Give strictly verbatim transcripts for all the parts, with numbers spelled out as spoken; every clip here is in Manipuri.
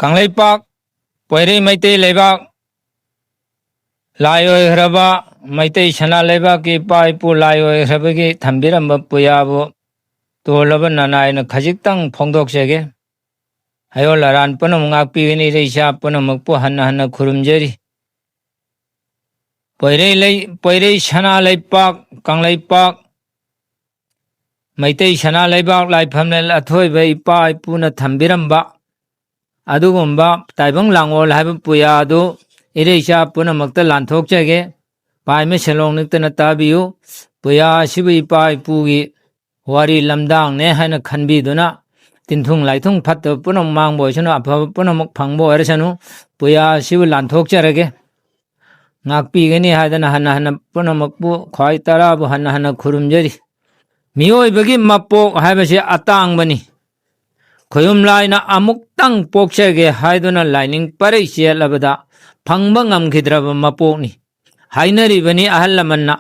ꯀꯪꯂꯩꯄꯥꯛ, ꯄꯣꯏꯔꯩ ꯃꯩꯇꯩ ꯂꯩꯕꯥꯛ, ꯂꯥꯏ ꯑꯣꯏꯈ꯭ꯔꯕ ꯃꯩꯇꯩ ꯁꯅꯥ ꯂꯩꯕꯥꯛꯀꯤ ꯏꯄꯥ ꯏꯄꯨ ꯂꯥꯏ ꯑꯣꯏꯈ꯭ꯔꯕꯒꯤ ꯊꯝꯕꯤꯔꯝꯕ ꯄꯨꯌꯥꯕꯨ ꯇꯣꯜꯂꯕ ꯅꯅꯥꯏꯅ ꯈꯖꯤꯛꯇꯪ ꯐꯣꯡꯗꯣꯛꯆꯒꯦ꯫ ꯑꯌꯣꯜ ꯑꯔꯥꯟ ꯄꯨꯝꯅꯃꯛ ꯉꯥꯛꯄꯤꯒꯅꯤ, ꯏꯔꯩ ꯏꯆꯥ ꯄꯨꯝꯅꯃꯛꯄꯨ ꯍꯟꯅ ꯍꯟꯅ ꯈꯨꯔꯨꯝꯖꯔꯤ꯫ ꯄꯣꯏꯔꯩ ꯂꯩ-, ꯄꯣꯏꯔꯩ ꯁꯅꯥ ꯂꯩꯄꯥꯛ, ꯀꯪꯂꯩꯄꯥꯛ, ꯃꯩꯇꯩ ꯁꯅꯥ ꯂꯩꯕꯥꯛ ꯂꯥꯏꯐꯝꯂꯦꯟ ꯑꯊꯣꯏꯕ ꯏꯄꯥ ꯏꯄꯨꯅ ꯊꯝꯕꯤꯔꯝꯕ ꯑꯗꯨꯒꯨꯝꯕ ꯇꯥꯏꯕꯪ ꯂꯥꯡꯑꯣꯜ ꯍꯥꯏꯕ ꯄꯨꯌꯥ ꯑꯗꯨ ꯏꯔꯩꯆꯥ ꯄꯨꯝꯅꯃꯛꯇ ꯂꯥꯟꯊꯣꯛꯆꯒꯦ꯫ ꯄꯥꯏꯃ ꯁꯦꯂꯣꯡ ꯅꯤꯛꯇꯅ ꯇꯥꯕꯤꯌꯨ꯫ ꯄꯨꯌꯥ ꯑꯁꯤꯕꯨ ꯏꯄꯥ ꯏꯄꯨꯒꯤ ꯋꯥꯔꯤ ꯂꯝꯗꯥꯡꯅꯦ ꯍꯥꯏꯅ ꯈꯟꯕꯤꯗꯨꯅ, ꯇꯤꯟꯊꯨꯡ ꯂꯥꯏꯊꯨꯡ ꯐꯠꯇꯕ ꯄꯨꯝꯅꯃꯛ ꯃꯥꯡꯕ ꯑꯣꯏꯁꯅꯨ, ꯑꯐꯕ ꯄꯨꯝꯅꯃꯛ ꯐꯪꯕ ꯑꯣꯏꯔꯁꯅꯨ꯫ ꯄꯨꯌꯥ ꯑꯁꯤꯕꯨ ꯂꯥꯟꯊꯣꯛꯆꯔꯒꯦ꯫ ꯉꯥꯛꯄꯤꯒꯅꯤ ꯍꯥꯏꯗꯅ ꯍꯟꯅ ꯍꯟꯅ ꯄꯨꯝꯅꯃꯛꯄꯨ ꯈ꯭ꯋꯥꯏ ꯇꯔꯥꯕꯨ ꯍꯟꯅ ꯍꯟꯅ ꯈꯨꯔꯨꯝꯖꯔꯤ꯫ ꯃꯤꯑꯣꯏꯕꯒꯤ ꯃꯄꯣꯛ ꯍꯥꯏꯕꯁꯤ ꯑꯇꯥꯡꯕꯅꯤ꯫ ꯈꯣꯌꯨꯝ ꯂꯥꯏꯅ ꯑꯃꯨꯛꯇꯪ ꯄꯣꯛꯆꯒꯦ ꯍꯥꯏꯗꯨꯅ ꯂꯥꯏꯅꯤꯡ ꯄꯔꯩ ꯆꯦꯠꯂꯕꯗ ꯐꯪꯕ ꯉꯝꯈꯤꯗ꯭ꯔꯕ ꯃꯄꯣꯛꯅꯤ꯫ ꯍꯥꯏꯅꯔꯤꯕꯅꯤ ꯑꯍꯜ ꯂꯃꯟꯅ,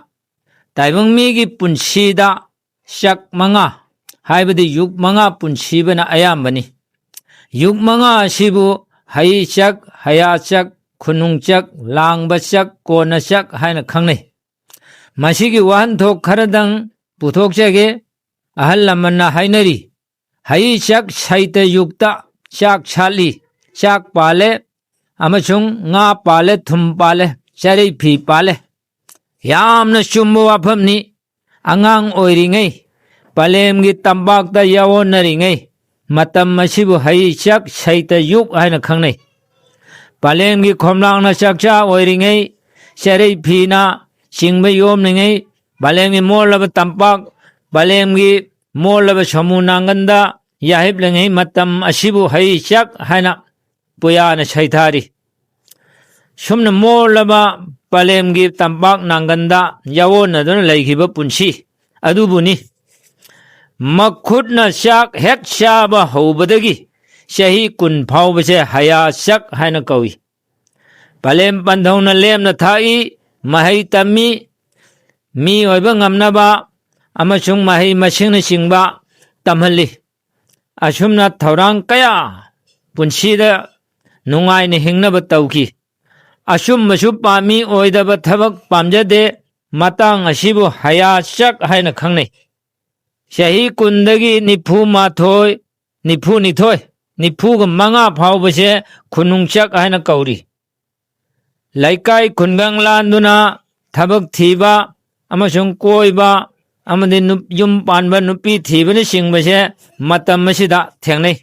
ꯇꯥꯏꯕꯪ ꯃꯤꯒꯤ ꯄꯨꯟꯁꯤꯗ ꯆꯥꯛ ꯃꯉꯥ, ꯍꯥꯏꯕꯗꯤ ꯌꯨꯛ ꯃꯉꯥ ꯄꯨꯟꯁꯤꯕꯅ ꯑꯌꯥꯝꯕꯅꯤ꯫ ꯌꯨꯛ ꯃꯉꯥ ꯑꯁꯤꯕꯨ ꯍꯩ ꯆꯥꯛ, ꯍꯌꯥ ꯆꯥꯛ, ꯈꯨꯅꯨꯡ ꯆꯥꯛ, ꯂꯥꯡꯕ ꯆꯥꯛ, ꯀꯣꯟꯅ ꯆꯥꯛ ꯍꯥꯏꯅ ꯈꯪꯅꯩ꯫ ꯃꯁꯤꯒꯤ ꯋꯥꯍꯟꯊꯣꯛ ꯈꯔꯗꯪ ꯄꯨꯊꯣꯛꯆꯒꯦ꯫ ꯑꯍꯜ ꯂꯃꯟꯅ ꯍꯥꯏꯅꯔꯤ, ꯍꯩ ꯆꯥꯛ ꯁꯩꯇ ꯌꯨꯛꯇ ꯆꯥꯛ ꯁꯥꯠꯂꯤ, ꯆꯥꯛ ꯄꯥꯜꯂꯦ, ꯑꯃꯁꯨꯡ ꯉꯥ ꯄꯥꯜꯂꯦ, ꯊꯨꯝ ꯄꯥꯜꯂꯦ, ꯆꯔꯩ ꯐꯤ ꯄꯥꯜꯂꯦ꯫ ꯌꯥꯝꯅ ꯆꯨꯝꯕ ꯋꯥꯐꯝꯅꯤ꯫ ꯑꯉꯥꯡ ꯑꯣꯏꯔꯤꯉꯩ, ꯄꯂꯦꯝꯒꯤ ꯇꯝꯄꯥꯛꯇ ꯌꯥꯑꯣꯟꯅꯔꯤꯉꯩ, ꯃꯇꯝ ꯑꯁꯤꯕꯨ ꯍꯩ ꯆꯥꯛ ꯁꯩꯇ ꯌꯨꯛ ꯍꯥꯏꯅ ꯈꯪꯅꯩ꯫ ꯄꯂꯦꯝꯒꯤ ꯈꯣꯝꯂꯥꯡꯅ ꯆꯥꯛꯆꯥ ꯑꯣꯏꯔꯤꯉꯩ, ꯆꯔꯩ ꯐꯤꯅ ꯆꯤꯡꯕ ꯌꯣꯝꯂꯤꯉꯩ, ꯄꯂꯦꯝꯒꯤ ꯃꯣꯜꯂꯕ ꯇꯝꯄꯥꯛ, ꯄꯂꯦꯝꯒꯤ ꯃꯣꯜꯂꯕ ꯁꯃꯨ ꯅꯥꯡꯒꯟꯗ ꯌꯥꯍꯤꯞꯂꯤꯉꯩ ꯃꯇꯝ ꯑꯁꯤꯕꯨ ꯍꯩ ꯆꯥꯛ ꯍꯥꯏꯅ ꯄꯨꯌꯥꯅ ꯁꯩꯊꯥꯔꯤ꯫ ꯁꯨꯝꯅ ꯃꯣꯜꯂꯕ ꯄꯂꯦꯝꯒꯤ ꯇꯝꯄꯥꯛ ꯅꯥꯡꯒꯟꯗ ꯌꯥꯑꯣꯟꯅꯗꯨꯅ ꯂꯩꯈꯤꯕ ꯄꯨꯟꯁꯤ ꯑꯗꯨꯕꯨꯅꯤ꯫ ꯃꯈꯨꯠꯅ ꯆꯥꯛ ꯍꯦꯛ ꯆꯥꯕ ꯍꯧꯕꯗꯒꯤ ꯆꯍꯤ ꯀꯨꯟ ꯐꯥꯎꯕꯁꯦ ꯍꯌꯥ ꯆꯥꯛ ꯍꯥꯏꯅ ꯀꯧꯏ꯫ ꯄꯂꯦꯝ ꯄꯟꯊꯧꯅ ꯂꯦꯝꯅ ꯊꯥꯛꯏ, ꯃꯍꯩ ꯇꯝꯃꯤ, ꯃꯤ ꯑꯣꯏꯕ ꯉꯝꯅꯕ ꯑꯃꯁꯨꯡ ꯃꯍꯩ ꯃꯁꯤꯡꯅꯆꯤꯡꯕ ꯇꯝꯍꯜꯂꯤ꯫ ꯑꯁꯨꯝꯅ ꯊꯧꯔꯥꯡ ꯀꯌꯥ ꯄꯨꯟꯁꯤꯗ ꯅꯨꯡꯉꯥꯏꯅ ꯍꯤꯡꯅꯕ ꯇꯧꯈꯤ꯫ ꯑꯆꯨꯝꯕꯁꯨ ꯄꯥꯝꯃꯤ, ꯑꯣꯏꯗꯕ ꯊꯕꯛ ꯄꯥꯝꯖꯗꯦ꯫ ꯃꯇꯥꯡ ꯑꯁꯤꯕꯨ ꯍꯌꯥꯆꯛ ꯍꯥꯏꯅ ꯈꯪꯅꯩ꯫ ꯆꯍꯤ ꯀꯨꯟꯗꯒꯤ ꯅꯤꯐꯨ ꯃꯥꯊꯣꯏ, ꯅꯤꯐꯨ ꯅꯤꯊꯣꯏ, ꯅꯤꯐꯨꯒ ꯃꯉꯥ ꯐꯥꯎꯕꯁꯦ ꯈꯨꯅꯨꯡꯆꯛ ꯍꯥꯏꯅ ꯀꯧꯔꯤ꯫ ꯂꯩꯀꯥꯏ ꯈꯨꯡꯒꯪ ꯂꯥꯟꯗꯨꯅ ꯊꯕꯛ ꯊꯤꯕ ꯑꯃꯁꯨꯡ ꯀꯣꯏꯕ ꯑꯃꯗꯤ ꯅꯨꯞ-, ꯌꯨꯝ ꯄꯥꯟꯕ, ꯅꯨꯄꯤ ꯊꯤꯕꯅꯆꯤꯡꯕꯁꯦ ꯃꯇꯝ ꯑꯁꯤꯗ ꯊꯦꯡꯅꯩ꯫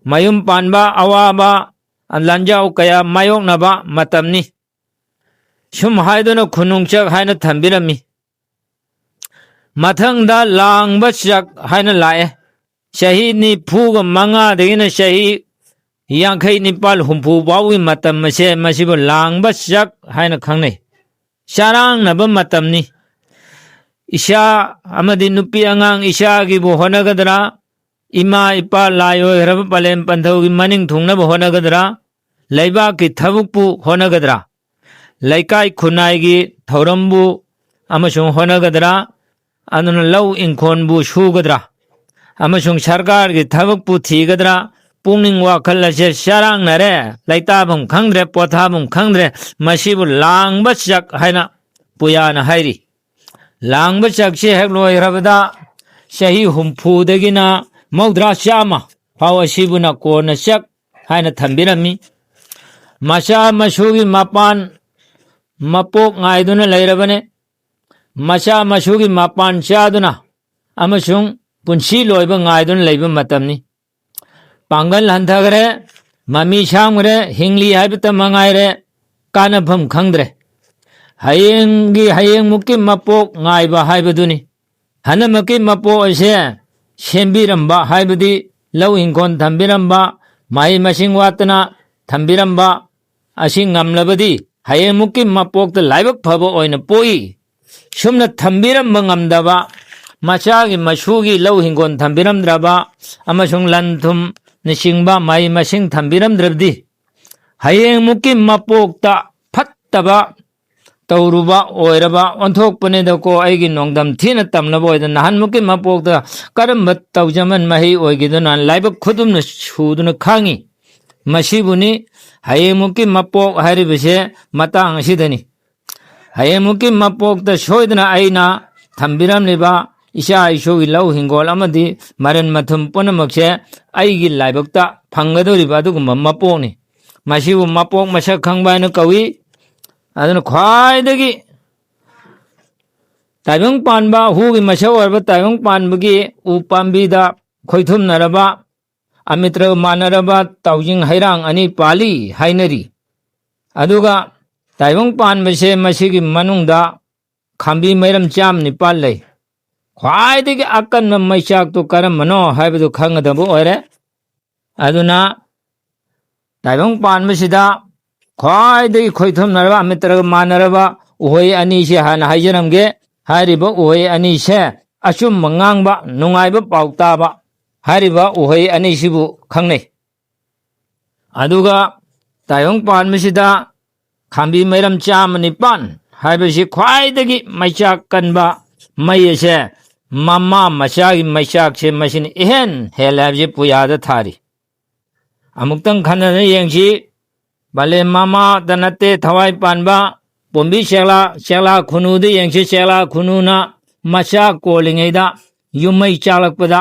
ꯃꯌꯨꯝ ꯄꯥꯟꯕ ꯑꯋꯥꯕ, ꯂꯥꯟꯖꯥꯎ ꯀꯌꯥ ꯃꯥꯌꯣꯛꯅꯕ ꯃꯇꯝꯅꯤ꯫ ꯁꯨꯝ ꯍꯥꯏꯗꯨꯅ ꯈꯨꯅꯨꯡꯆꯛ ꯍꯥꯏꯅ ꯊꯝꯕꯤꯔꯝꯃꯤ꯫ ꯃꯊꯪꯗ ꯂꯥꯡꯕ ꯆꯛ ꯍꯥꯏꯅ ꯂꯥꯛꯑꯦ꯫ ꯆꯍꯤ ꯅꯤꯐꯨꯒ ꯃꯉꯥꯗꯒꯤꯅ ꯆꯍꯤ ꯌꯥꯡꯈꯩ ꯅꯤꯄꯥꯜ, ꯍꯨꯝꯐꯨ ꯐꯥꯎꯒꯤ ꯃꯇꯝ ꯑꯁꯦ ꯃꯁꯤꯕꯨ ꯂꯥꯡꯕ ꯆꯛ ꯍꯥꯏꯅ ꯈꯪꯅꯩ꯫ ꯆꯔꯥꯡꯅꯕ ꯃꯇꯝꯅꯤ꯫ ꯏꯆꯥ ꯑꯃꯗꯤ ꯅꯨꯄꯤ ꯑꯉꯥꯡ ꯏꯆꯥꯒꯤꯕꯨ ꯍꯣꯠꯅꯒꯗ꯭ꯔꯥ, ꯏꯃꯥ ꯏꯄꯥ ꯂꯥꯏ ꯑꯣꯏꯈ꯭ꯔꯕ ꯄꯂꯦꯝ ꯄꯟꯊꯧꯒꯤ ꯃꯅꯤꯡ ꯊꯨꯡꯅꯕ ꯍꯣꯠꯅꯒꯗ꯭ꯔꯥ, ꯂꯩꯕꯥꯛꯀꯤ ꯊꯕꯛꯄꯨ ꯍꯣꯠꯅꯒꯗ꯭ꯔꯥ, ꯂꯩꯀꯥꯏ ꯈꯨꯟꯅꯥꯏꯒꯤ ꯊꯧꯔꯝꯕꯨ ꯑꯃꯁꯨꯡ ꯍꯣꯠꯅꯒꯗ꯭ꯔꯥ, ꯑꯗꯨꯅ ꯂꯧ ꯏꯪꯈꯣꯜꯕꯨ ꯁꯨꯒꯗ꯭ꯔꯥ, ꯑꯃꯁꯨꯡ ꯁꯔꯀꯥꯔꯒꯤ ꯊꯕꯛꯄꯨ ꯊꯤꯒꯗ꯭ꯔꯥ, ꯄꯨꯛꯅꯤꯡ ꯋꯥꯈꯜ ꯑꯁꯦ ꯆꯔꯥꯡꯅꯔꯦ, ꯂꯩꯇꯥꯐꯝ ꯈꯪꯗ꯭ꯔꯦ, ꯄꯣꯊꯥꯐꯝ ꯈꯪꯗ꯭ꯔꯦ꯫ ꯃꯁꯤꯕꯨ ꯂꯥꯡꯕ ꯆꯛ ꯍꯥꯏꯅ ꯄꯨꯌꯥꯅ ꯍꯥꯏꯔꯤ꯫ ꯂꯥꯡꯕ ꯆꯛꯁꯦ ꯍꯦꯛ ꯂꯣꯏꯈ꯭ꯔꯕꯗ ꯆꯍꯤ ꯍꯨꯝꯐꯨꯗꯒꯤꯅ ꯃꯧꯗ꯭ꯔꯥ, ꯆꯥꯝꯃ ꯐꯥꯎ ꯑꯁꯤꯕꯨꯅ ꯀꯣꯟꯅ ꯆꯛ ꯍꯥꯏꯅ ꯊꯝꯕꯤꯔꯝꯃꯤ꯫ ꯃꯆꯥ ꯃꯁꯨꯒꯤ ꯃꯄꯥꯟ ꯃꯄꯣꯛ ꯉꯥꯏꯗꯨꯅ ꯂꯩꯔꯕꯅꯤ꯫ ꯃꯆꯥ ꯃꯁꯨꯒꯤ ꯃꯄꯥꯟ ꯆꯥꯗꯨꯅ ꯑꯃꯁꯨꯡ ꯄꯨꯟꯁꯤ ꯂꯣꯏꯕ ꯉꯥꯏꯗꯨꯅ ꯂꯩꯕ ꯃꯇꯝꯅꯤ꯫ ꯄꯥꯡꯒꯜ ꯍꯟꯊꯈ꯭ꯔꯦ, ꯃꯃꯤ ꯁꯥꯝꯈ꯭ꯔꯦ, ꯍꯤꯡꯂꯤ ꯍꯥꯏꯕꯇ ꯃꯉꯥꯏꯔꯦ, ꯀꯥꯟꯅꯐꯝ ꯈꯪꯗ꯭ꯔꯦ꯫ ꯍꯌꯦꯡꯒꯤ, ꯍꯌꯦꯡꯃꯨꯛꯀꯤ ꯃꯄꯣꯛ ꯉꯥꯏꯕ ꯍꯥꯏꯕꯗꯨꯅꯤ꯫ ꯍꯟꯗꯛꯃꯛꯀꯤ ꯃꯄꯣꯛ ꯑꯁꯦ ꯁꯦꯝꯕꯤꯔꯝꯕ ꯍꯥꯏꯕꯗꯤ ꯂꯧ ꯏꯪꯈꯣꯜ ꯊꯝꯕꯤꯔꯝꯕ, ꯃꯍꯩ ꯃꯁꯤꯡ ꯋꯥꯠꯇꯅ ꯊꯝꯕꯤꯔꯝꯕ ꯑꯁꯤ ꯉꯝꯂꯕꯗꯤ ꯍꯌꯦꯡꯃꯨꯛꯀꯤ ꯃꯄꯣꯛꯇ ꯂꯥꯏꯕꯛ ꯐꯕ ꯑꯣꯏꯅ ꯄꯣꯛꯏ꯫ ꯁꯨꯝꯅ ꯊꯝꯕꯤꯔꯝꯕ ꯉꯝꯗꯕ, ꯃꯆꯥꯒꯤ ꯃꯁꯨꯒꯤ ꯂꯧ ꯍꯤꯡꯒꯣꯜ ꯊꯝꯕꯤꯔꯝꯗ꯭ꯔꯕ ꯑꯃꯁꯨꯡ ꯂꯟ ꯊꯨꯝꯅꯆꯤꯡꯕ ꯃꯍꯩ ꯃꯁꯤꯡ ꯊꯝꯕꯤꯔꯝꯗ꯭ꯔꯕꯗꯤ ꯍꯌꯦꯡꯃꯨꯛꯀꯤ ꯃꯄꯣꯛꯇ ꯐꯠꯇꯕ ꯇꯧꯔꯨꯕ ꯑꯣꯏꯔꯕ ꯑꯣꯟꯊꯣꯛꯄꯅꯤꯗꯀꯣ꯫ ꯑꯩꯒꯤ ꯅꯣꯡꯗꯝ ꯊꯤꯅ ꯇꯝꯂꯕ ꯑꯣꯏꯗꯅ ꯅꯍꯥꯟꯃꯨꯛꯀꯤ ꯃꯄꯣꯛꯇ ꯀꯔꯝꯕ ꯇꯧꯖꯃꯟ ꯃꯍꯩ ꯑꯣꯏꯈꯤꯗꯨꯅ ꯂꯥꯏꯕꯛ ꯈꯨꯗꯨꯝꯅ ꯁꯨꯗꯨꯅ ꯈꯥꯡꯉꯤ꯫ ꯃꯁꯤꯕꯨꯅꯤ ꯍꯌꯦꯡꯃꯨꯛꯀꯤ ꯃꯄꯣꯛ ꯍꯥꯏꯔꯤꯕꯁꯦ꯫ ꯃꯇꯥꯡ ꯑꯁꯤꯗꯅꯤ ꯍꯌꯦꯡꯃꯨꯛꯀꯤ ꯃꯄꯣꯛꯇ ꯁꯣꯏꯗꯅ ꯑꯩꯅ ꯊꯝꯕꯤꯔꯝꯂꯤꯕ ꯏꯆꯥ ꯏꯁꯨꯒꯤ ꯂꯧ ꯍꯤꯡꯒꯣꯜ ꯑꯃꯗꯤ ꯃꯔꯟ ꯃꯊꯨꯝ ꯄꯨꯝꯅꯃꯛꯁꯦ ꯑꯩꯒꯤ ꯂꯥꯏꯕꯛꯇ ꯐꯪꯒꯗꯧꯔꯤꯕ ꯑꯗꯨꯒꯨꯝꯕ ꯃꯄꯣꯛꯅꯤ꯫ ꯃꯁꯤꯕꯨ ꯃꯄꯣꯛ ꯃꯁꯛ ꯈꯪꯕ ꯍꯥꯏꯅ ꯀꯧꯏ꯫ ꯑꯗꯨꯅ ꯈ꯭ꯋꯥꯏꯗꯒꯤ ꯇꯥꯏꯕꯪ ꯄꯥꯟꯕ, ꯍꯨꯒꯤ ꯃꯁꯛ ꯑꯣꯏꯔꯕ ꯇꯥꯏꯕꯪ ꯄꯥꯟꯕꯒꯤ ꯎ ꯄꯥꯝꯕꯤꯗ ꯈꯣꯏꯊꯨꯝꯅꯔꯕ, ꯑꯃꯤꯇ꯭ꯔ ꯃꯥꯟꯅꯔꯕ ꯇꯥꯎꯖꯤꯡ ꯍꯩꯔꯥꯡ ꯑꯅꯤ ꯄꯥꯜꯂꯤ ꯍꯥꯏꯅꯔꯤ꯫ ꯑꯗꯨꯒ ꯇꯥꯏꯕꯪ ꯄꯥꯟꯕꯁꯦ ꯃꯁꯤꯒꯤ ꯃꯅꯨꯡꯗ ꯈꯥꯝꯕꯤ ꯃꯩꯔꯝ ꯆꯥꯝ ꯅꯤꯄꯥꯜ ꯂꯩ꯫ ꯈ꯭ꯋꯥꯏꯗꯒꯤ ꯑꯀꯟꯕ ꯃꯩꯆꯥꯛꯇꯨ ꯀꯔꯝꯕꯅꯣ ꯍꯥꯏꯕꯗꯨ ꯈꯪꯒꯗꯕ ꯑꯣꯏꯔꯦ꯫ ꯑꯗꯨꯅ ꯇꯥꯏꯕꯪ ꯄꯥꯟꯕꯁꯤꯗ ꯈ꯭ꯋꯥꯏꯗꯒꯤ ꯈꯣꯏꯊꯨꯝꯅꯔꯕ, ꯑꯃꯤꯇ꯭ꯔꯒ ꯃꯥꯟꯅꯔꯕ ꯎꯍꯩ ꯑꯅꯤꯁꯦ ꯍꯥꯟꯅ ꯍꯥꯏꯖꯔꯝꯒꯦ꯫ ꯍꯥꯏꯔꯤꯕ ꯎꯍꯩ ꯑꯅꯤꯁꯦ ꯑꯆꯨꯝꯕ ꯉꯥꯡꯕ, ꯅꯨꯡꯉꯥꯏꯕ ꯄꯥꯎ ꯇꯥꯕ ꯍꯥꯏꯔꯤꯕ ꯎꯍꯩ ꯑꯅꯤꯁꯤꯕꯨ ꯈꯪꯅꯩ꯫ ꯑꯗꯨꯒ ꯇꯥꯏꯕꯪ ꯄꯥꯟꯕꯁꯤꯗ ꯈꯥꯝꯕꯤ ꯃꯩꯔꯝ ꯆꯥꯝꯃ ꯅꯤꯄꯥꯟ ꯍꯥꯏꯕꯁꯤ ꯈ꯭ꯋꯥꯏꯗꯒꯤ ꯃꯩꯆꯥꯛ ꯀꯟꯕ ꯃꯩ ꯑꯁꯦ ꯃꯃꯥ ꯃꯆꯥꯒꯤ ꯃꯩꯆꯥꯛꯁꯦ ꯃꯁꯤꯅ ꯏꯍꯦꯟ ꯍꯦꯜꯂꯦ ꯍꯥꯏꯕꯁꯤ ꯄꯨꯌꯥꯗ ꯊꯥꯔꯤ꯫ ꯑꯃꯨꯛꯇꯪ ꯈꯟꯅꯅ ꯌꯦꯡꯁꯤ꯫ ꯕꯥꯂꯦ ꯃꯃꯥꯗ ꯅꯠꯇꯦ ꯊꯋꯥꯏ ꯄꯥꯟꯕ, ꯄꯣꯝꯕꯤ ꯆꯦꯛꯂꯥ, ꯆꯦꯛꯂꯥ ꯈꯨꯅꯨꯗ ꯌꯦꯡꯁꯤ꯫ ꯆꯦꯛꯂꯥ ꯈꯨꯅꯨꯅ ꯃꯆꯥ ꯀꯣꯜꯂꯤꯉꯩꯗ ꯌꯨꯝꯃꯩ ꯆꯥꯛꯂꯛꯄꯗ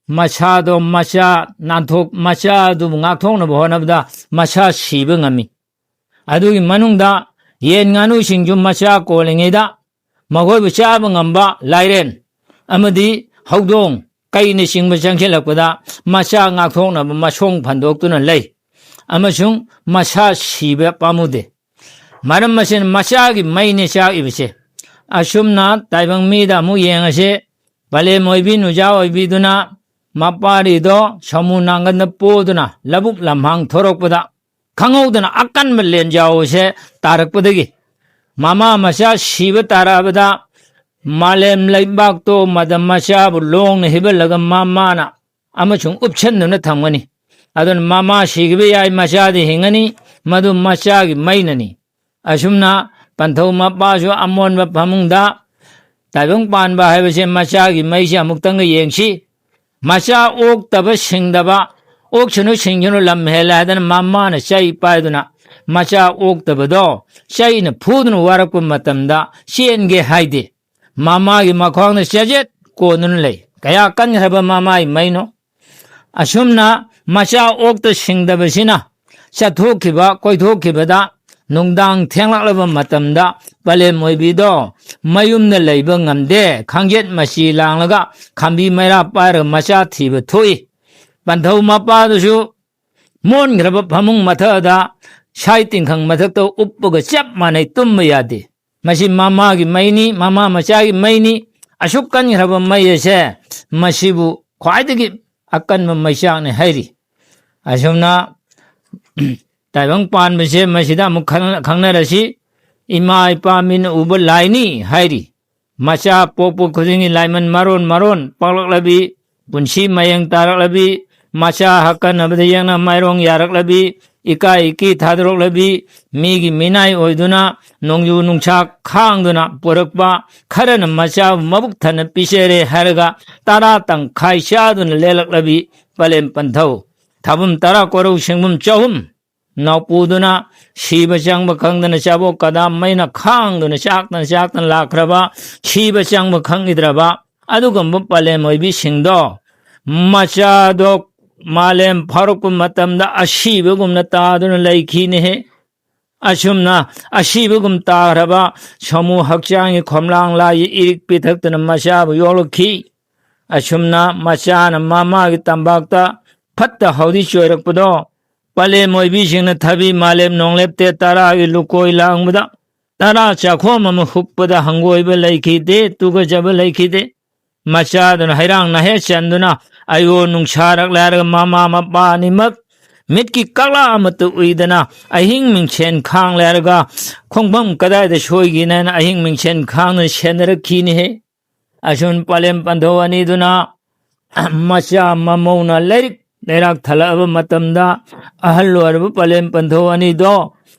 ꯃꯁꯥꯗꯣ ꯃꯆꯥ ꯅꯥꯟꯊꯣꯛ-, ꯃꯆꯥ ꯑꯗꯨꯕꯨ ꯉꯥꯛꯊꯣꯛꯅꯕ ꯍꯣꯠꯅꯕꯗ ꯃꯆꯥ ꯁꯤꯕ ꯉꯝꯃꯤ꯫ ꯑꯗꯨꯒꯤ ꯃꯅꯨꯡꯗ ꯌꯦꯟ ꯉꯥꯅꯨꯁꯤꯡꯁꯨ ꯃꯆꯥ ꯀꯣꯜꯂꯤꯉꯩꯗ ꯃꯈꯣꯏꯕꯨ ꯆꯥꯕ ꯉꯝꯕ ꯂꯥꯏꯔꯦꯟ ꯑꯃꯗꯤ ꯍꯧꯗꯣꯡ, ꯀꯩꯅꯆꯤꯡꯕ ꯆꯪꯁꯤꯜꯂꯛꯄꯗ ꯃꯆꯥ ꯉꯥꯛꯊꯣꯛꯅꯕ ꯃꯁꯣꯡ ꯐꯟꯗꯣꯛꯇꯨꯅ ꯂꯩ ꯑꯃꯁꯨꯡ ꯃꯆꯥ ꯁꯤꯕ ꯄꯥꯝꯃꯨꯗꯦ꯫ ꯃꯔꯝ ꯑꯁꯤꯅ ꯃꯆꯥꯒꯤ ꯃꯩꯅꯦ ꯆꯥꯛꯏꯕꯁꯦ꯫ ꯑꯁꯨꯝꯅ ꯇꯥꯏꯕꯪ ꯃꯤꯗ ꯑꯃꯨꯛ ꯌꯦꯡꯉꯁꯤ꯫ ꯄꯂꯦꯝ ꯑꯣꯏꯕꯤ ꯅꯨꯖꯥ ꯑꯣꯏꯕꯤꯗꯨꯅ ꯃꯄꯥꯔꯤꯗꯣ ꯁꯥꯃꯨ ꯅꯥꯒꯟꯗ ꯄꯣꯗꯨꯅ ꯂꯧꯕꯨꯛ ꯂꯝꯍꯥꯡ ꯊꯣꯔꯛꯄꯗ ꯈꯪꯍꯧꯗꯅ ꯑꯀꯟꯕ ꯂꯦꯟꯖꯥꯎ ꯑꯁꯦ ꯇꯥꯔꯛꯄꯗꯒꯤ ꯃꯃꯥ ꯃꯆꯥ ꯁꯤꯕ ꯇꯥꯔꯛꯑꯕꯗ ꯃꯥꯂꯦꯝ ꯂꯩꯕꯥꯛꯇꯣ ꯃꯗ ꯃꯆꯥꯕꯨ ꯂꯣꯡꯅ ꯍꯤꯞꯍꯜꯂꯒ ꯃꯃꯥꯅ ꯑꯃꯁꯨꯡ ꯎꯞꯁꯟꯗꯨꯅ ꯊꯝꯒꯅꯤ꯫ ꯑꯗꯨꯅ ꯃꯃꯥ ꯁꯤꯈꯤꯕ ꯌꯥꯏ, ꯃꯆꯥꯗꯤ ꯍꯤꯡꯒꯅꯤ, ꯃꯗꯨ ꯃꯆꯥꯒꯤ ꯃꯩꯅꯅꯤ꯫ ꯑꯁꯨꯝꯅ ꯄꯟꯊꯧ ꯃꯄꯥꯁꯨ ꯑꯃꯣꯟꯕ ꯐꯃꯨꯡꯗ ꯇꯥꯏꯕꯪ ꯄꯥꯟꯕ ꯍꯥꯏꯕꯁꯦ ꯃꯆꯥꯒꯤ ꯃꯩꯁꯦ ꯑꯃꯨꯛꯇꯪꯒ ꯌꯦꯡꯁꯤ꯫ ꯃꯆꯥ ꯑꯣꯛꯇꯕ ꯁꯤꯡꯗꯕ, ꯑꯣꯛꯁꯅꯨ ꯁꯤꯡꯁꯅꯨ ꯂꯝ ꯍꯦꯜꯂꯦ ꯍꯥꯏꯗꯅ ꯃꯃꯥꯅ ꯆꯩ ꯄꯥꯏꯗꯨꯅ ꯃꯆꯥ ꯑꯣꯛꯇꯕꯗꯣ ꯆꯩꯅ ꯐꯨꯗꯨꯅ ꯋꯥꯔꯛꯄ ꯃꯇꯝꯗ ꯆꯦꯟꯒꯦ ꯍꯥꯏꯗꯦ꯫ ꯃꯃꯥꯒꯤ ꯃꯈ꯭ꯋꯥꯡꯗ ꯆꯦꯖꯦꯠ ꯀꯣꯟꯗꯨꯅ ꯂꯩ꯫ ꯀꯌꯥ ꯀꯟꯈ꯭ꯔꯕ ꯃꯃꯥꯒꯤ ꯃꯩꯅꯣ! ꯑꯁꯨꯝꯅ ꯃꯆꯥ ꯑꯣꯛꯇ ꯁꯤꯡꯗꯕꯁꯤꯅ ꯆꯠꯊꯣꯛꯈꯤꯕ ꯀꯣꯏꯊꯣꯛꯈꯤꯕꯗ ꯅꯨꯡꯗꯥꯡ ꯊꯦꯡꯂꯛꯂꯕ ꯃꯇꯝꯗ ꯄꯂꯦꯝ ꯑꯣꯏꯕꯤꯗꯣ ꯃꯌꯨꯝꯗ ꯂꯩꯕ ꯉꯝꯗꯦ꯫ ꯈꯪꯖꯦꯠ ꯃꯆꯤ ꯂꯥꯡꯂꯒ ꯈꯥꯝꯕꯤ ꯃꯩꯔꯥ ꯄꯥꯏꯔꯒ ꯃꯆꯥ ꯊꯤꯕ ꯊꯣꯛꯏ꯫ ꯄꯟꯊꯧ ꯃꯄꯥꯗꯨꯁꯨ ꯃꯣꯟꯈ꯭ꯔꯕ ꯐꯃꯨꯡ ꯃꯊꯛꯇ ꯁꯥꯏ ꯇꯤꯡꯈꯪ ꯃꯊꯛꯇ ꯎꯞꯄꯒ ꯆꯞ ꯃꯥꯟꯅꯩ, ꯇꯨꯝꯕ ꯌꯥꯗꯦ꯫ ꯃꯁꯤ ꯃꯃꯥꯒꯤ ꯃꯩꯅꯤ, ꯃꯃꯥ ꯃꯆꯥꯒꯤ ꯃꯩꯅꯤ꯫ ꯑꯁꯨꯛ ꯀꯟꯈ꯭ꯔꯕ ꯃꯩ ꯑꯁꯦ ꯃꯁꯤꯕꯨ ꯈ꯭ꯋꯥꯏꯗꯒꯤ ꯑꯀꯟꯕ ꯃꯩꯆꯥꯛꯅꯤ ꯍꯥꯏꯔꯤ꯫ ꯑꯁꯨꯝꯅ ꯇꯥꯏꯕꯪ ꯄꯥꯟꯕꯁꯦ ꯃꯁꯤꯗ ꯑꯃꯨꯛ ꯈꯪ-, ꯈꯪꯅꯔꯁꯤ꯫ ꯏꯃꯥ ꯏꯄꯥ ꯃꯤꯠꯅ ꯎꯕ ꯂꯥꯏꯅꯤ ꯍꯥꯏꯔꯤ꯫ ꯃꯆꯥ ꯄꯣꯛꯄ ꯈꯨꯗꯤꯡꯒꯤ ꯂꯥꯏꯃꯟ ꯃꯔꯣꯟ ꯃꯔꯣꯟ ꯄꯣꯛꯂꯛꯂꯕꯤ, ꯄꯨꯟꯁꯤ ꯃꯌꯦꯡ ꯇꯥꯔꯛꯂꯕꯤ, ꯃꯆꯥ ꯍꯛꯀꯟꯅꯕꯗ ꯌꯦꯡꯅ ꯃꯥꯏꯔꯣꯡ ꯌꯥꯔꯛꯂꯕꯤ, ꯏꯀꯥꯏ ꯏꯀꯤ ꯊꯥꯗꯣꯔꯛꯂꯕꯤ, ꯃꯤꯒꯤ ꯃꯤꯅꯥꯏ ꯑꯣꯏꯗꯨꯅ ꯅꯣꯡꯖꯨ ꯅꯨꯡꯁꯥ ꯈꯥꯡꯗꯨꯅ ꯄꯨꯔꯛꯄ, ꯈꯔꯅ ꯃꯆꯥꯕꯨ ꯃꯕꯨꯛ ꯊꯟꯅ ꯄꯤꯖꯔꯦ ꯍꯥꯏꯔꯒ ꯇꯔꯥ ꯇꯪꯈꯥꯏ ꯆꯥꯗꯨꯅ ꯂꯦꯜꯂꯛꯂꯕꯤ ꯄꯂꯦꯝ ꯄꯟꯊꯧ꯫ ꯊꯥꯕꯨꯝ ꯇꯔꯥ ꯀꯣꯔꯧ ꯁꯤꯡꯕꯨꯝ ꯆꯍꯨꯝ ꯅꯥꯎꯄꯨꯗꯨꯅ ꯁꯤꯕ ꯆꯪꯕ ꯈꯪꯗꯅ ꯆꯥꯕꯣꯛ ꯀꯗꯥ ꯃꯩꯅ ꯈꯥꯡꯗꯨꯅ ꯆꯥꯛꯇꯅ ꯆꯥꯛꯇꯅ ꯂꯥꯛꯈ꯭ꯔꯕ, ꯁꯤꯕ ꯆꯪꯕ ꯈꯪꯈꯤꯗ꯭ꯔꯕ ꯑꯗꯨꯒꯨꯝꯕ ꯄꯂꯦꯝ ꯑꯣꯏꯕꯤꯁꯤꯡꯗꯣ ꯃꯆꯥꯗꯣ ꯃꯥꯂꯦꯝ ꯐꯥꯎꯔꯛꯄ ꯃꯇꯝꯗ ꯑꯁꯤꯕꯒꯨꯝꯅ ꯇꯥꯗꯨꯅ ꯂꯩꯈꯤꯅꯦꯍꯦ꯫ ꯑꯁꯨꯝꯅ ꯑꯁꯤꯕꯒꯨꯝ ꯇꯥꯈ꯭ꯔꯕ ꯁꯥꯃꯨ ꯍꯛꯆꯥꯡꯒꯤ ꯈꯣꯝꯂꯥꯡ ꯂꯥꯏꯒꯤ ꯏꯔꯤꯛ ꯄꯤꯊꯛꯇꯨꯅ ꯃꯆꯥꯕꯨ ꯌꯣꯛꯂꯛꯈꯤ꯫ ꯑꯁꯨꯝꯅ ꯃꯆꯥꯅ ꯃꯃꯥꯒꯤ ꯇꯝꯄꯥꯛꯇ ꯐꯠꯇ ꯍꯥꯎꯗꯤ ꯆꯣꯏꯔꯛꯄꯗꯣ ꯄꯂꯦꯝ ꯑꯣꯏꯕꯤꯁꯤꯡꯅ ꯊꯕꯤ ꯃꯥꯂꯦꯝ ꯅꯣꯡꯂꯦꯞꯇꯦ ꯇꯔꯥꯒꯤ ꯂꯨꯀꯣꯏ ꯂꯥꯡꯕꯗ ꯇꯔꯥ ꯆꯥꯛꯈꯣꯝ ꯑꯃ ꯍꯨꯛꯄꯗ ꯍꯪꯒꯣꯏꯕ ꯂꯩꯈꯤꯗꯦ, ꯇꯨꯀꯠꯆꯕ ꯂꯩꯈꯤꯗꯦ꯫ ꯃꯆꯥꯗꯨꯅ ꯍꯩꯔꯥꯡ ꯅꯥꯍꯦꯠ ꯆꯟꯗꯨꯅ ꯑꯌꯣ ꯅꯨꯡꯁꯥꯔꯛꯂꯦ ꯍꯥꯏꯔꯒ ꯃꯃꯥ ꯃꯄꯥ ꯑꯅꯤꯃꯛ ꯃꯤꯠꯀꯤ ꯀꯛꯂꯥ ꯑꯃꯠꯇ ꯎꯏꯗꯅ ꯑꯍꯤꯡ ꯃꯤꯡꯁꯦꯟ ꯈꯥꯡꯂꯦ ꯍꯥꯏꯔꯒ ꯈꯣꯡꯐꯝ ꯀꯗꯥꯏꯗ ꯁꯣꯏꯒꯤꯅꯦꯅ ꯑꯍꯤꯡ ꯃꯤꯡꯁꯦꯟ ꯈꯥꯡꯗꯨꯅ ꯁꯦꯟꯅꯔꯛꯈꯤꯅꯦꯍꯦ꯫ ꯑꯁꯨꯝ ꯄꯂꯦꯝ ꯄꯟꯊꯧ ꯑꯅꯤꯗꯨꯅ ꯃꯆꯥ ꯃꯃꯧꯅ ꯂꯥꯏꯔꯤꯛ ꯂꯩꯔꯥꯛ ꯊꯜꯂꯛꯑꯕ ꯃꯇꯝꯗ ꯑꯍꯜ ꯑꯣꯏꯔꯕ ꯄꯂꯦꯝ ꯄꯟꯊꯧ ꯑꯅꯤꯗꯣ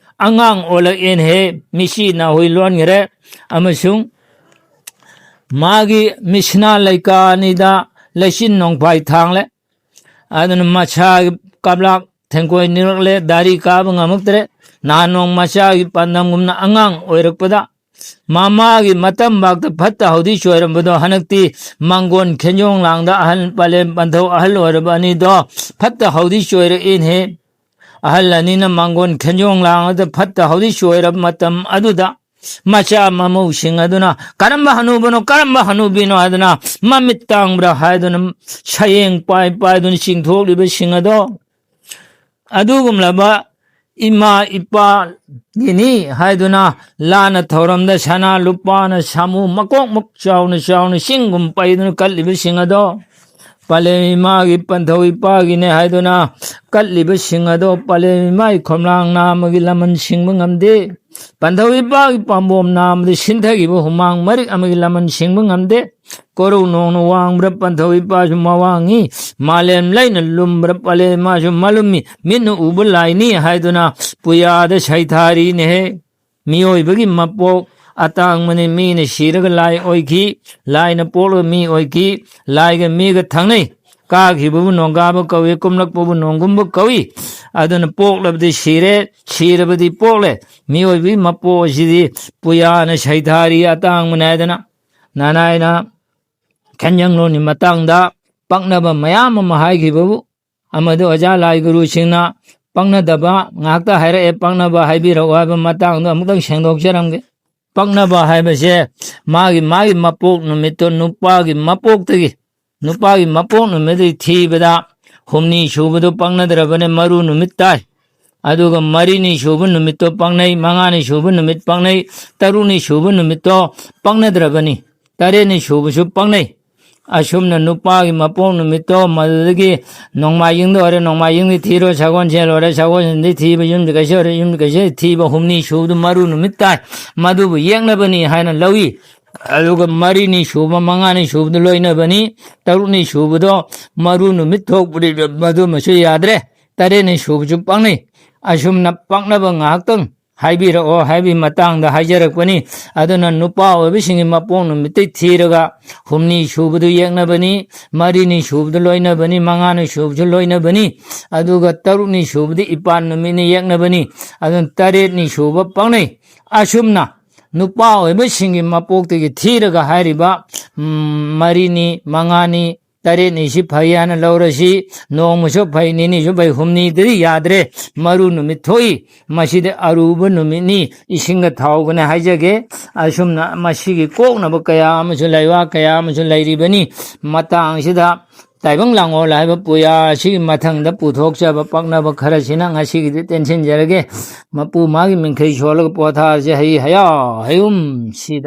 ꯑꯉꯥꯡ ꯑꯣꯜꯂꯛꯑꯦꯅꯍꯦ, ꯃꯤꯆꯤ ꯅꯥꯍꯨꯏ ꯂꯣꯟꯈ꯭ꯔꯦ꯫ ꯑꯃꯁꯨꯡ ꯃꯥꯒꯤ ꯃꯤꯁꯅꯥ ꯂꯩꯀꯥ ꯑꯅꯤꯗ ꯂꯩꯆꯤꯟ ꯅꯣꯡꯐꯥꯏ ꯊꯥꯡꯂꯦ꯫ ꯑꯗꯨꯅ ꯃꯁꯥꯒꯤ ꯀꯥꯞꯂꯥꯛ ꯊꯦꯡꯀꯣꯏ ꯅꯤꯔꯛꯂꯦ, ꯗꯥꯔꯤ ꯀꯥꯕ ꯉꯝꯃꯛꯇ꯭ꯔꯦ꯫ ꯅꯍꯥꯟ ꯅꯣꯡ ꯃꯆꯥꯒꯤ ꯄꯥꯟꯗꯝꯒꯨꯝꯅ ꯑꯉꯥꯡ ꯑꯣꯏꯔꯛꯄꯗ ꯃꯃꯥꯒꯤ ꯃꯇꯝꯕꯥꯛꯇ ꯐꯠꯇ ꯍꯥꯎꯗꯤ ꯆꯣꯏꯔꯝꯕꯗꯣ ꯍꯟꯗꯛꯇꯤ ꯃꯥꯡꯒꯣꯟ ꯈꯦꯟꯖꯣꯡ ꯂꯥꯡꯗ ꯑꯍꯜ ꯄꯂꯦꯝ ꯄꯟꯊꯧ ꯑꯍꯜ ꯑꯣꯏꯔꯕ ꯑꯅꯤꯗꯣ ꯐꯠꯇ ꯍꯥꯎꯗꯤ ꯆꯣꯏꯔꯛꯏꯅꯦ꯫ ꯑꯍꯜ ꯑꯅꯤꯅ ꯃꯥꯡꯒꯣꯟ ꯈꯦꯟꯖꯣꯡ ꯂꯥꯡꯗ ꯐꯠꯇ ꯍꯥꯎꯗꯤ ꯆꯣꯏꯔꯕ ꯃꯇꯝ ꯑꯗꯨꯗ ꯃꯆꯥ ꯃꯃꯧꯁꯤꯡ ꯑꯗꯨꯅ "ꯀꯔꯝꯕ ꯍꯅꯨꯕꯅꯣ, ꯀꯔꯝꯕ ꯍꯅꯨꯕꯤꯅꯣ?" ꯍꯥꯏꯗꯨꯅ ꯃꯃꯤꯠ ꯇꯥꯡꯕ꯭ꯔꯥ ꯍꯥꯏꯗꯨꯅ ꯁꯌꯦꯡ ꯄꯥꯏ ꯄꯥꯏꯗꯨꯅ ꯆꯤꯡꯊꯣꯛꯂꯤꯕꯁꯤꯡ ꯑꯗꯣ ꯑꯗꯨꯒꯨꯝꯂꯕ ꯏꯃꯥ ꯏꯄꯥꯒꯤꯅꯤ ꯍꯥꯏꯗꯨꯅ ꯂꯥꯟꯅ ꯊꯧꯔꯝꯗ ꯁꯅꯥ ꯂꯨꯄꯥꯅ ꯁꯥꯃꯨ ꯃꯀꯣꯛꯃꯨꯛ ꯆꯥꯎꯅ ꯆꯥꯎꯅ ꯆꯤꯡꯒꯨꯝ ꯄꯩꯗꯨꯅ ꯀꯠꯂꯤꯕꯁꯤꯡ ꯑꯗꯣ ꯄꯂꯦꯝ ꯏꯃꯥꯒꯤ ꯄꯟꯊꯧ ꯏꯄꯥꯒꯤꯅꯦ ꯍꯥꯏꯗꯨꯅ ꯀꯠꯂꯤꯕꯁꯤꯡ ꯑꯗꯣ ꯄꯂꯦꯝ ꯏꯃꯥꯒꯤ ꯈꯣꯝꯂꯥꯡ ꯅꯥꯝꯃꯒꯤ ꯂꯃꯟ ꯁꯤꯡꯕ ꯉꯝꯗꯦ꯫ ꯄꯟꯊꯧ ꯏꯄꯥꯒꯤ ꯄꯥꯝꯕꯣꯝ ꯅꯥꯝꯃꯗ ꯁꯤꯟꯊꯈꯤꯕ ꯍꯨꯃꯥꯡ ꯃꯔꯤꯛ ꯑꯃꯒꯤ ꯂꯃꯟ ꯁꯤꯡꯕ ꯉꯝꯗꯦ꯫ ꯀꯣꯔꯧ ꯅꯣꯡꯅ ꯋꯥꯡꯕ꯭ꯔꯥ ꯄꯟꯊꯧ ꯏꯄꯥꯁꯨ ꯃꯋꯥꯡꯉꯤ꯫ ꯃꯥꯂꯦꯝ ꯂꯩꯅ ꯂꯨꯝꯕ꯭ꯔꯥ ꯄꯂꯦꯝ ꯏꯃꯥꯁꯨ ꯃꯂꯨꯝꯃꯤ꯫ ꯃꯤꯠꯅ ꯎꯕ ꯂꯥꯏꯅꯤ ꯍꯥꯏꯗꯨꯅ ꯄꯨꯌꯥꯗ ꯁꯩꯊꯥꯔꯤꯅꯦꯍꯦ꯫ ꯃꯤꯑꯣꯏꯕꯒꯤ ꯃꯄꯣꯛ ꯑꯇꯥꯡꯕꯅꯤ꯫ ꯃꯤꯅ ꯁꯤꯔꯒ ꯂꯥꯏ ꯑꯣꯏꯈꯤ, ꯂꯥꯏꯅ ꯄꯣꯛꯂꯒ ꯃꯤ ꯑꯣꯏꯈꯤ꯫ ꯂꯥꯏꯒ ꯃꯤꯒ ꯊꯪꯅꯩ꯫ ꯀꯥꯈꯤꯕꯕꯨ ꯅꯣꯡꯒꯥꯕ ꯀꯧꯏ, ꯀꯨꯝꯂꯛꯄꯕꯨ ꯅꯣꯡꯒꯨꯝꯕ ꯀꯧꯏ꯫ ꯑꯗꯨꯅ ꯄꯣꯛꯂꯕꯗꯤ ꯁꯤꯔꯦ, ꯁꯤꯔꯕꯗꯤ ꯄꯣꯛꯂꯦ꯫ ꯃꯤꯑꯣꯏꯕꯒꯤ ꯃꯄꯣꯛ ꯑꯁꯤꯗꯤ ꯄꯨꯌꯥꯅ ꯁꯩꯊꯥꯔꯤ ꯑꯇꯥꯡꯕꯅꯤ ꯍꯥꯏꯗꯅ꯫ ꯅꯅꯥꯏꯅ ꯈꯦꯟꯖꯪꯂꯣꯟꯒꯤ ꯃꯇꯥꯡꯗ ꯄꯛꯅꯕ ꯃꯌꯥꯝ ꯑꯃ ꯍꯥꯏꯈꯤꯕꯕꯨ ꯑꯃꯗꯤ ꯑꯣꯖꯥ ꯂꯥꯏ ꯒꯨꯔꯨꯁꯤꯡꯅ ꯄꯛꯅꯗꯕ ꯉꯥꯛꯇ ꯍꯥꯏꯔꯛꯑꯦ, ꯄꯛꯅꯕ ꯍꯥꯏꯕꯤꯔꯛꯎ ꯍꯥꯏꯕ ꯃꯇꯥꯡꯗꯣ ꯑꯃꯨꯛꯇꯪ ꯁꯦꯡꯗꯣꯛꯆꯔꯝꯒꯦ꯫ ꯄꯛꯅꯕ ꯍꯥꯏꯕꯁꯦ ꯃꯥꯒꯤ ꯃꯥꯒꯤ ꯃꯄꯣꯛ ꯅꯨꯃꯤꯠꯇꯣ ꯅꯨꯄꯥꯒꯤ ꯃꯄꯣꯛꯇꯒꯤ, ꯅꯨꯄꯥꯒꯤ ꯃꯄꯣꯛ ꯅꯨꯃꯤꯠꯇꯒꯤ ꯊꯤꯕꯗ ꯍꯨꯝꯅꯤ ꯁꯨꯕꯗꯣ ꯄꯛꯅꯗ꯭ꯔꯕꯅꯦ, ꯃꯔꯨ ꯅꯨꯃꯤꯠ ꯇꯥꯏ꯫ ꯑꯗꯨꯒ ꯃꯔꯤꯅꯤ ꯁꯨꯕ ꯅꯨꯃꯤꯠꯇꯣ ꯄꯛꯅꯩ, ꯃꯉꯥꯅꯤ ꯁꯨꯕ ꯅꯨꯃꯤꯠ ꯄꯛꯅꯩ, ꯇꯔꯨꯛꯅꯤ ꯁꯨꯕ ꯅꯨꯃꯤꯠꯇꯣ ꯄꯛꯅꯗ꯭ꯔꯕꯅꯤ, ꯇꯔꯦꯠꯅꯤ ꯁꯨꯕꯁꯨ ꯄꯛꯅꯩ꯫ ꯑꯁꯨꯝꯅ ꯅꯨꯄꯥꯒꯤ ꯃꯄꯣꯛ ꯅꯨꯃꯤꯠꯇꯣ ꯃꯗꯨꯗꯒꯤ ꯅꯣꯡꯃꯥꯏꯖꯤꯡꯗ ꯑꯣꯏꯔꯦ, ꯅꯣꯡꯃꯥꯏꯖꯤꯡꯗꯤ ꯊꯤꯔꯣ, ꯁꯒꯣꯜꯁꯦꯜ ꯑꯣꯏꯔꯦ, ꯁꯒꯣꯜꯁꯦꯜꯗꯤ ꯊꯤꯕ, ꯌꯨꯝꯁꯤ ꯀꯩꯁꯤ ꯑꯣꯏꯔꯦ, ꯌꯨꯝꯁꯤ ꯀꯩꯁꯤ ꯊꯤꯕ, ꯍꯨꯝꯅꯤ ꯁꯨꯕꯗꯨ ꯃꯔꯨ ꯅꯨꯃꯤꯠ ꯇꯥꯏ, ꯃꯗꯨꯕꯨ ꯌꯦꯛꯅꯕꯅꯤ ꯍꯥꯏꯅ ꯂꯧꯏ꯫ ꯑꯗꯨꯒ ꯃꯔꯤꯅꯤ ꯁꯨꯕ, ꯃꯉꯥꯅꯤ ꯁꯨꯕꯗꯨ ꯂꯣꯏꯅꯕꯅꯤ, ꯇꯔꯨꯛꯅꯤ ꯁꯨꯕꯗꯣ ꯃꯔꯨ ꯅꯨꯃꯤꯠ ꯊꯣꯛꯄꯗꯤ ꯃꯗꯨꯃꯁꯨ ꯌꯥꯗ꯭ꯔꯦ, ꯇꯔꯦꯠꯅꯤ ꯁꯨꯕꯁꯨ ꯄꯛꯅꯩ꯫ ꯑꯁꯨꯝꯅ ꯄꯛꯅꯕ ꯉꯥꯏꯍꯥꯛꯇꯪ ꯍꯥꯏꯕꯤꯔꯛꯑꯣ ꯍꯥꯏꯕꯒꯤ ꯃꯇꯥꯡꯗ ꯍꯥꯏꯖꯔꯛꯄꯅꯤ꯫ ꯑꯗꯨꯅ ꯅꯨꯄꯥ ꯑꯣꯏꯕꯁꯤꯡꯒꯤ ꯃꯄꯣꯛ ꯅꯨꯃꯤꯠꯇꯩ ꯊꯤꯔꯒ ꯍꯨꯝꯅꯤ ꯁꯨꯕꯗꯨ ꯌꯦꯛꯅꯕꯅꯤ, ꯃꯔꯤꯅꯤ ꯁꯨꯕꯗꯨ ꯂꯣꯏꯅꯕꯅꯤ, ꯃꯉꯥꯅꯤ ꯁꯨꯕꯁꯨ ꯂꯣꯏꯅꯕꯅꯤ, ꯑꯗꯨꯒ ꯇꯔꯨꯛꯅꯤ ꯁꯨꯕꯗꯤ ꯏꯄꯥꯟ ꯅꯨꯃꯤꯠꯅꯤ ꯌꯦꯛꯅꯕꯅꯤ, ꯑꯗꯨꯅ ꯇꯔꯦꯠꯅꯤ ꯁꯨꯕ ꯄꯥꯡꯅꯩ꯫ ꯑꯁꯨꯝꯅ ꯅꯨꯄꯥ ꯑꯣꯏꯕꯁꯤꯡꯒꯤ ꯃꯄꯣꯛꯇꯒꯤ ꯊꯤꯔꯒ ꯍꯥꯏꯔꯤꯕ, ꯎꯝ, ꯃꯔꯤꯅꯤ, ꯃꯉꯥꯅꯤ, ꯇꯔꯦꯠꯅꯤꯁꯤ ꯐꯩ ꯍꯥꯏꯅ ꯂꯧꯔꯁꯤ꯫ ꯅꯣꯡꯃꯁꯨ ꯐꯩ, ꯅꯤꯅꯤꯁꯨ ꯐꯩ, ꯍꯨꯝꯅꯤꯗꯗꯤ ꯌꯥꯗ꯭ꯔꯦ, ꯃꯔꯨ ꯅꯨꯃꯤꯠ ꯊꯣꯛꯏ꯫ ꯃꯁꯤꯗꯤ ꯑꯔꯨꯕ ꯅꯨꯃꯤꯠꯅꯤ, ꯏꯁꯤꯡꯒ ꯊꯥꯎꯒꯅꯤ ꯍꯥꯏꯖꯒꯦ꯫ ꯑꯁꯨꯝꯅ ꯃꯁꯤꯒꯤ ꯀꯣꯛꯅꯕ ꯀꯌꯥ ꯑꯃꯁꯨ, ꯂꯩꯋꯥ ꯀꯌꯥ ꯑꯃꯁꯨ ꯂꯩꯔꯤꯕꯅꯤ꯫ ꯃꯇꯥꯡꯁꯤꯗ ꯇꯥꯏꯕꯪ ꯂꯥꯡꯑꯣꯜ ꯍꯥꯏꯕ ꯄꯨꯌꯥ ꯑꯁꯤꯒꯤ ꯃꯊꯪꯗ ꯄꯨꯊꯣꯛꯆꯕ ꯄꯛꯅꯕ ꯈꯔꯁꯤꯅ ꯉꯁꯤꯒꯤꯗꯤ ꯇꯦꯟꯁꯤꯟꯖꯔꯒꯦ꯫ ꯃꯄꯨ ꯃꯥꯒꯤ ꯃꯤꯡꯈꯩ ꯁꯣꯜꯂꯒ ꯄꯣꯊꯥꯔꯁꯦ꯫ ꯍꯩ ꯍꯌꯥ ꯍꯌꯨꯝ ꯁꯤꯗ꯫